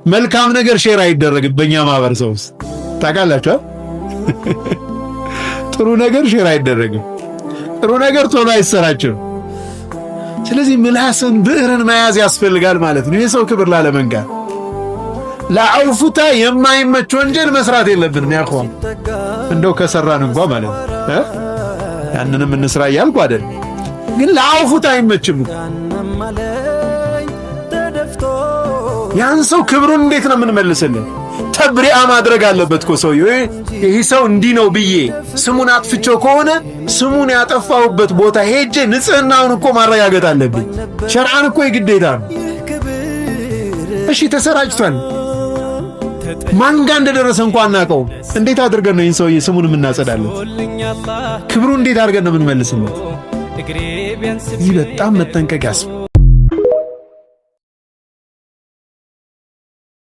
መልካም ነገር share አይደረግም በእኛ ማህበረሰብ ውስጥ ታውቃላችሁ። ጥሩ ነገር share አይደረግም። ጥሩ ነገር ቶሎ አይሰራጭም። ስለዚህ ምላስን ብዕርን መያዝ ያስፈልጋል ማለት ነው፣ የሰው ክብር ላለመንካት። ለአውፉታ የማይመች ወንጀል መስራት የለብንም። يا إخوان እንደው ከሰራን እንኳ ማለት ነው፣ ያንንም እንስራ እያልኩ አይደል፣ ግን ለአውፉታ አይመችም። ያን ሰው ክብሩን እንዴት ነው የምንመልስልን? تبرئة ማድረግ አለበት እኮ ሰውዬው። ይህ ሰው እንዲህ ነው ብዬ ስሙን አጥፍቼው ከሆነ ስሙን ያጠፋሁበት ቦታ ሄጄ ንጽህናውን እኮ ማረጋገጥ አለብኝ። ሸርዓን እኮ የግዴታ ነው። እሺ ተሰራጭቷል። ማን ጋር እንደደረሰ እንኳን አናውቀውም። እንዴት አድርገን ነው ይህን ሰውዬ ስሙን የምናጸዳለት? ክብሩ እንዴት አድርገን ነው የምንመልስለት? ይህ በጣም መጠንቀቅ ያስፈልጋል።